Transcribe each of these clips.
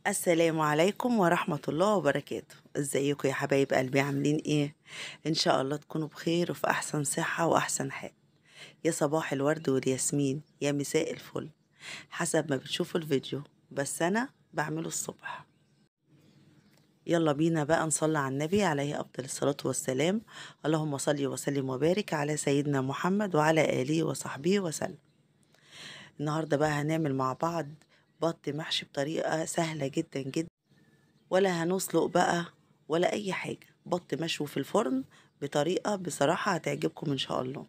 السلام عليكم ورحمة الله وبركاته. ازيكم يا حبايب قلبي؟ عاملين ايه؟ ان شاء الله تكونوا بخير وفي احسن صحة واحسن حال. يا صباح الورد والياسمين، يا مساء الفل، حسب ما بتشوفوا الفيديو، بس انا بعمله الصبح. يلا بينا بقى نصلي على النبي عليه افضل الصلاة والسلام. اللهم صل وسلم وبارك على سيدنا محمد وعلى آله وصحبه وسلم. النهارده بقى هنعمل مع بعض بط محشي بطريقة سهلة جدا جدا، ولا هنسلق بقى ولا أي حاجة. بط مشوي في الفرن بطريقة بصراحة هتعجبكم إن شاء الله.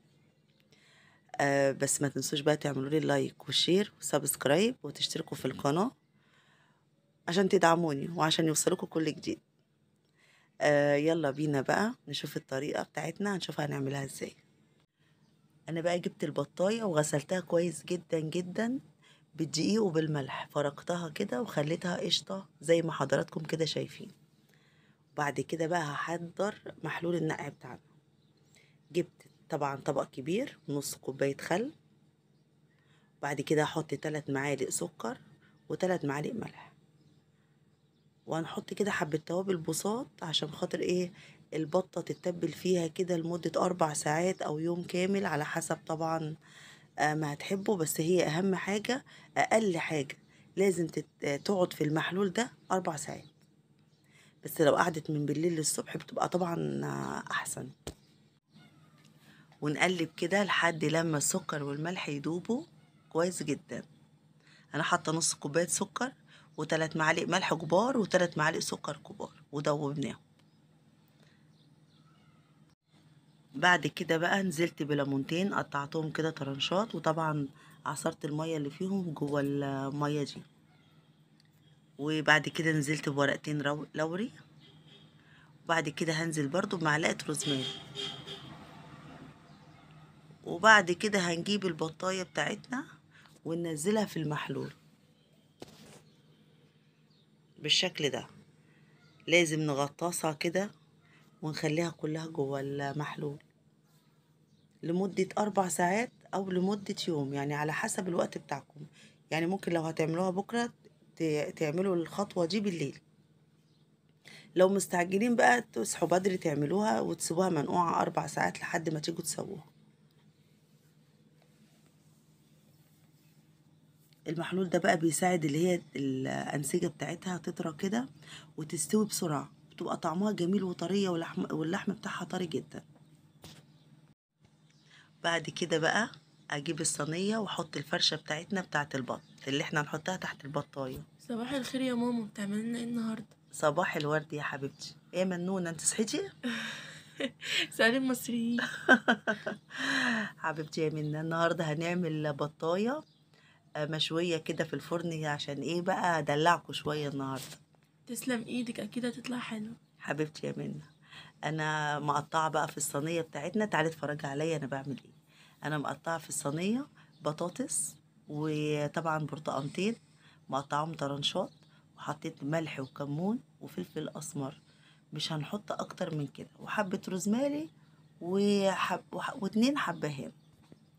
بس ما تنسوش بقى تعملوا لي like و share و subscribe وتشتركوا في القناة عشان تدعموني وعشان يوصلكوا كل جديد. يلا بينا بقى نشوف الطريقة بتاعتنا، هنشوفها هنعملها ازاي. أنا بقى جبت البطاية وغسلتها كويس جدا جدا بالدقيق وبالملح، فرقتها كده وخليتها قشطة زي ما حضراتكم كده شايفين. بعد كده بقى هحضر محلول النقع بتاعنا. جبت طبعا طبق كبير، نص كوباية خل، بعد كده هحط 3 معالق سكر و3 معالق ملح، وهنحط كده حبة توابل بساط عشان خاطر ايه البطة تتبل فيها كده لمدة 4 ساعات او يوم كامل على حسب طبعا ما هتحبه. بس هي اهم حاجة، اقل حاجة لازم تقعد في المحلول ده 4 ساعات، بس لو قعدت من بالليل للصبح بتبقى طبعا احسن. ونقلب كده لحد لما السكر والملح يدوبوا كويس جدا. انا حاطه نص كوباية سكر و3 معالق ملح كبار و3 معالق سكر كبار، ودوبناهم. بعد كده بقى نزلت بليمونتين قطعتهم كده طرنشات، وطبعا عصرت المية اللي فيهم جوه المية دي. وبعد كده نزلت بورقتين لوري، وبعد كده هنزل برضو بمعلقه روزماري. وبعد كده هنجيب البطايه بتاعتنا وننزلها في المحلول بالشكل ده. لازم نغطسها كده ونخليها كلها جوه المحلول لمدة 4 ساعات أو لمدة يوم، يعني على حسب الوقت بتاعكم. يعني ممكن لو هتعملوها بكرة تعملوا الخطوة دي بالليل، لو مستعجلين بقى تصحوا بدري تعملوها وتسيبوها منقوعة 4 ساعات لحد ما تيجوا تسووها. المحلول ده بقى بيساعد اللي هي الأنسجة بتاعتها تطرى كده وتستوي بسرعة، بتبقى طعمها جميل وطرية، واللحم بتاعها طري جدا. بعد كده بقى اجيب الصينية واحط الفرشة بتاعتنا بتاعت البط اللي احنا هنحطها تحت البطاية. صباح الخير يا ماما، بتعملي لنا ايه النهارده؟ صباح الورد يا حبيبتي. ايه يا منونه، انت صحيتي؟ سؤال المصريين. حبيبتي يا منى، النهارده هنعمل بطايه مشوية كده في الفرن، عشان ايه بقى ادلعكم شوية النهارده. تسلم ايدك، اكيد هتطلع حلوة. حبيبتي يا منى، انا مقطعه بقى في الصينية بتاعتنا، تعالي اتفرجي عليا انا بعمل ايه. انا مقطعه في الصينية بطاطس، وطبعا برتقانتين مقطعهم طرنشات، وحطيت ملح وكمون وفلفل اسمر، مش هنحط اكتر من كده، وحبه روزماري و2 حبهان،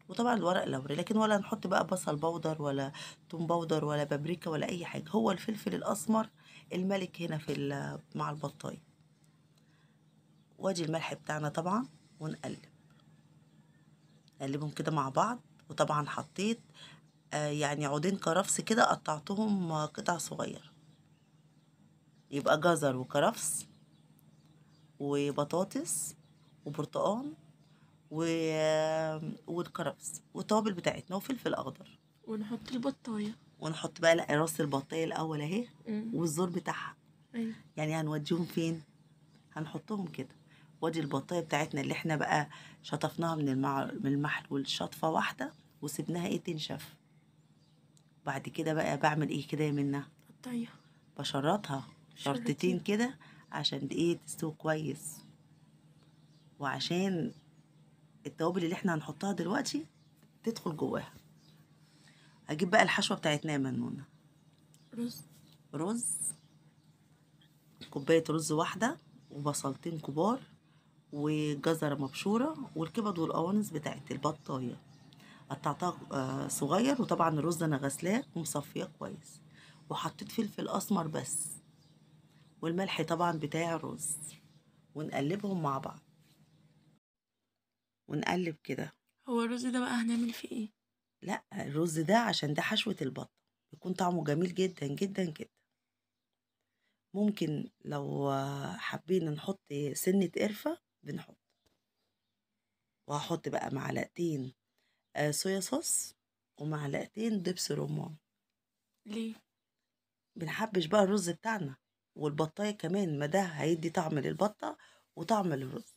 وطبعا الورق لوري. لكن ولا نحط بقى بصل بودر ولا توم بودر ولا بابريكا ولا اي حاجة، هو الفلفل الاسمر الملك هنا في مع البطايه. وادي الملح بتاعنا طبعا، ونقلب نقلبهم كده مع بعض. وطبعا حطيت يعني عودين كرفس كده قطعتهم قطع صغيرة، يبقى جزر وكرفس وبطاطس وبرتقان والكرفس والتوابل بتاعتنا وفلفل اخضر. ونحط البطايه، ونحط بقى لا راس البطايه الاول اهي، والزور بتاعها. أيوة. يعني هنوديهم فين؟ هنحطهم كده. وادي البطايه بتاعتنا اللي احنا بقى شطفناها من المحلول شطفه واحدة وسيبناها ايه تنشف. بعد كده بقى بعمل ايه كده يا منى؟ قطعيها، بشرطها شرطتين كده عشان ايه تستوي كويس، وعشان التوابل اللي احنا هنحطها دلوقتي تدخل جواها. هجيب بقى الحشوه بتاعتنا يا منونه. رز، كوباية رز واحدة، وبصلتين كبار، وجزره مبشوره، والكبد والقوانص بتاعت البطايه قطعتها صغير. وطبعا الرز انا غسلاه ومصفيه كويس. وحطيت فلفل اسمر بس، والملح طبعا بتاع الرز، ونقلبهم مع بعض ونقلب كده. هو الرز ده بقى هنعمل فيه ايه؟ لا الرز ده عشان ده حشوة البطة، بيكون طعمه جميل جدا جدا جدا. ممكن لو حابين نحط سنة قرفة بنحط. وهحط بقى معلقتين صويا صوص ومعلقتين دبس رمان. ليه؟ بنحبش بقى الرز بتاعنا والبطاية كمان، ما ده هيدي طعم للبطة وطعم للرز.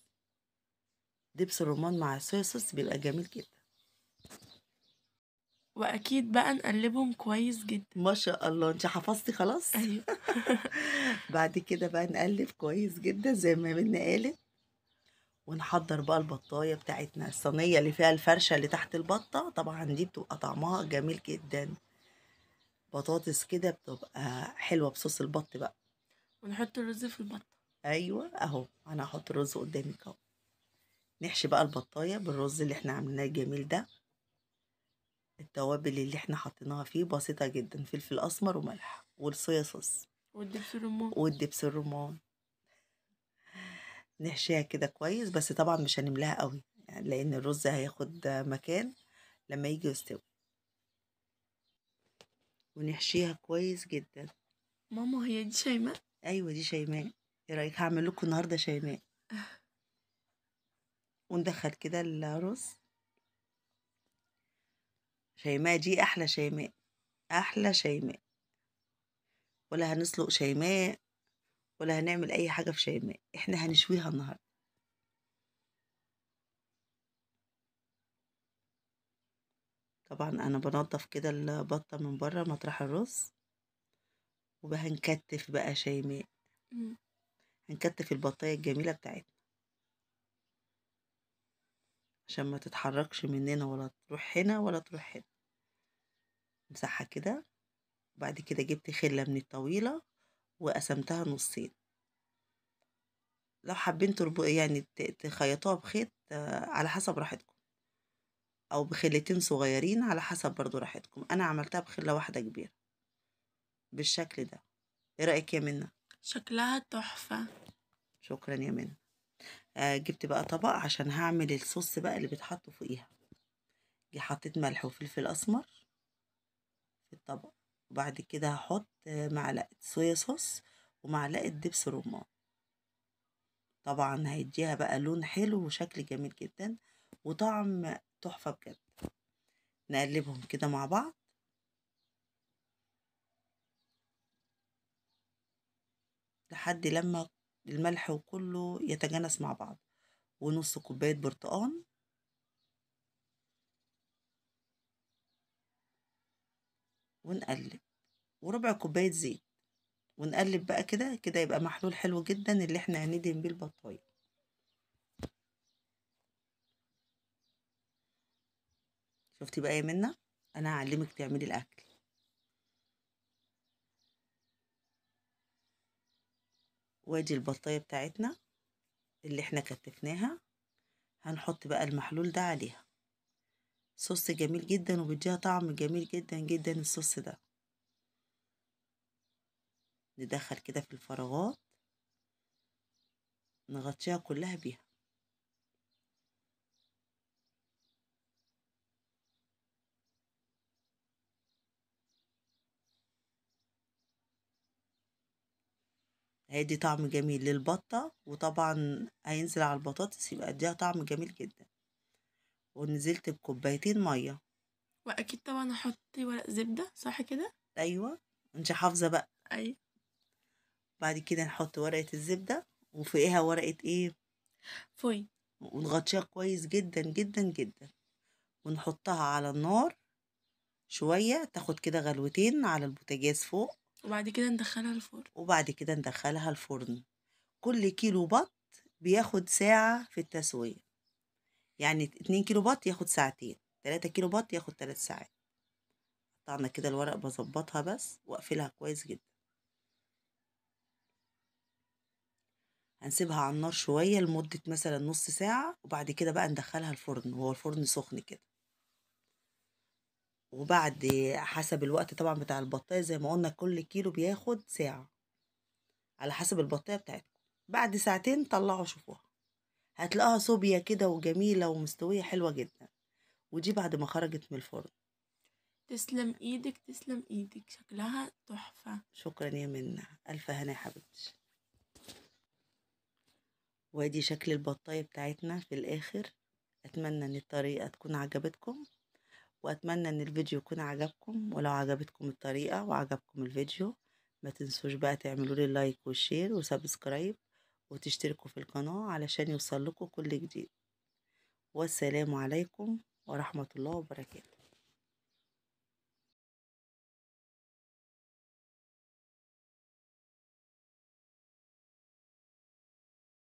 دبس الرمان مع الصويا صوص بيبقى جميل جدا. واكيد بقى نقلبهم كويس جدا. ما شاء الله انت حفظتي خلاص. ايوه. بعد كده بقى نقلب كويس جدا زي ما منى قالت، ونحضر بقى البطايه بتاعتنا، الصينية اللي فيها الفرشة اللي تحت البطة. طبعا دي بتبقى طعمها جميل جدا، بطاطس كده بتبقى حلوة بصوص البط بقى. ونحط الرز في البطة. ايوه اهو انا هحط الرز قدامك اهو. نحشي بقى البطايه بالرز اللي احنا عملناه الجميل ده. التوابل اللي احنا حطيناها فيه بسيطة جدا، فلفل اسمر وملح والصويا صوص والدبس الرمان والدبس الرمان. نحشيها كده كويس، بس طبعا مش هنملاها قوي يعني لان الرز هياخد مكان لما يجي يستوي. ونحشيها كويس جدا. ماما هي دي شيماء؟ ايوه دي شيماء. ايه رايك هعمل لكم النهارده شيماء؟ وندخل كده الرز. شيماء دي احلى شيماء، احلى شيماء. ولا هنسلق شيماء ولا هنعمل اي حاجة في شيماء، احنا هنشويها النهارده. طبعا انا بنضف كده البطة من بره مطرح الرز، وهنكتف بقى شيماء. هنكتف البطايه الجميلة بتاعتنا عشان ما تتحركش مننا ولا تروح هنا ولا تروح هنا. امسحها كده. وبعد كده جبت خله من الطويلة وقسمتها نصين. لو حابين تربطوا يعني تخيطوها بخيط على حسب راحتكم، او بخلتين صغيرين على حسب برضو راحتكم. انا عملتها بخله واحدة كبيرة بالشكل ده. ايه رايك يا منى؟ شكلها تحفة. شكرا يا منى. جبت بقى طبق عشان هعمل الصوص بقى اللي بيتحط فوقيها. حطيت ملح وفلفل اسمر في الطبق، وبعد كده هحط معلقه صويا صوص ومعلقة دبس رمان. طبعا هيديها بقى لون حلو وشكل جميل جدا وطعم تحفة بجد. نقلبهم كده مع بعض. لحد لما الملح وكله يتجانس مع بعض. ونص كوباية برتقان، ونقلب، وربع كوباية زيت، ونقلب بقى كده كده. يبقى محلول حلو جدا اللي احنا هندهن بيه البطايه. شفتي بقى يا منى، انا هعلمك تعملي الاكل. وادي البطايه بتاعتنا اللي احنا كتفناها، هنحط بقى المحلول ده عليها. صوص جميل جدا وبيديها طعم جميل جدا جدا الصوص ده. ندخل كده في الفراغات، نغطيها كلها بيها. هيدي طعم جميل للبطة، وطبعا هينزل على البطاطس يبقى اديها طعم جميل جدا. ونزلت بكوبايتين مية. واكيد طبعا هحط ورق زبدة، صح كده؟ ايوه انت حافظة بقى. ايوه. بعد كده نحط ورقة الزبدة وفوقيها ورقة ايه؟ فويل. ونغطيها كويس جدا جدا جدا، ونحطها على النار شوية تاخد كده غلوتين على البوتاجاز فوق، وبعد كده ندخلها الفرن. وبعد كده ندخلها الفرن. كل كيلو بط بياخد ساعة في التسوية، يعني 2 كيلو بط ياخد ساعتين، 3 كيلو بط ياخد 3 ساعات. قطعنا كده الورق بظبطها بس واقفلها كويس جدا. هنسيبها على النار شوية لمدة مثلا نص ساعة، وبعد كده بقى ندخلها الفرن وهو الفرن سخن كده. وبعد حسب الوقت طبعا بتاع البطاية، زي ما قلنا كل كيلو بياخد ساعة على حسب البطاية بتاعتكم. بعد ساعتين طلعوا شوفوها، هتلاقوها صوبيا كده وجميلة ومستوية حلوة جدا. ودي بعد ما خرجت من الفرن. تسلم ايدك، تسلم ايدك، شكلها تحفة. شكرا يا منى، ألف هنا يا حبيبتي. وادي شكل البطاية بتاعتنا في الآخر. أتمنى إن الطريقة تكون عجبتكم، وأتمنى إن الفيديو يكون عجبكم. ولو عجبتكم الطريقة وعجبكم الفيديو، ما تنسوش بقى تعملوا لي like و share و subscribe، وتشتركوا في القناة علشان يوصل لكم كل جديد. والسلام عليكم ورحمة الله وبركاته.